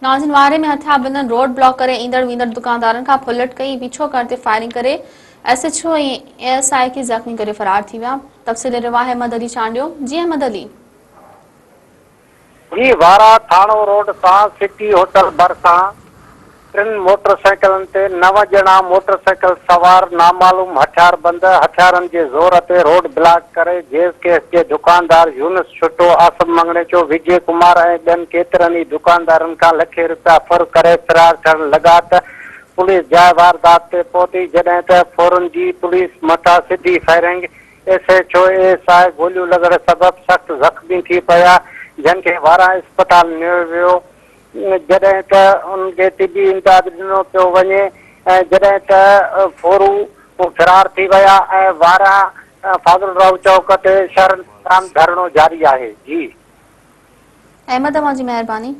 ناظرين واري ۾ هٿياربندن روڊ بلاڪ ڪري ايندڙ ويندڙ دڪاندارن کان ڦرلٽ ڪئي، پيڇو ڪرڻ تي فائرنگ ڪري S H O ۽ A S I کي زخمي ڪري فرار ٿي ويا. تفصيلي رواهه احمد علي چانڊيو، جي احمد علي. جي وارا ٿاڻو روڊ سان سٽي هوٽل ڀرسان ٽن موٽر سائيڪلن تي نو ڄڻا موٽر سائيڪل سوار نامعلوم هٿياربند هٿيارن جي زور تي روڊ بلاڪ ڪري جيز ڪيس جي دڪاندار يونس ڇٽو، آصف مڱڻيجو، وجي ڪمار ۽ ٻين ڪيترن ئي دڪاندارن کان لکين رپيا ڦر ڪري فرار ٿيڻ لڳا ته پوليس جاء واردات تي پهتي جڏهن ته ڦورن جي پوليس مٿان سڌي firing S H O A S I گوليون لڳڻ سبب سخت زخمي ٿي پيا جن کي واران اسپتال نيو ويو جڏهن ته انهن کي طبي امداد ڏنو پيو وڃي ۽ جڏهن ته ڦورو فرار ٿي ويا ۽ واران فاضل راهو چوڪ تي شهرين پاران ڌرڻو جاري آهي. جي. احمد اوهان جي مهرباني.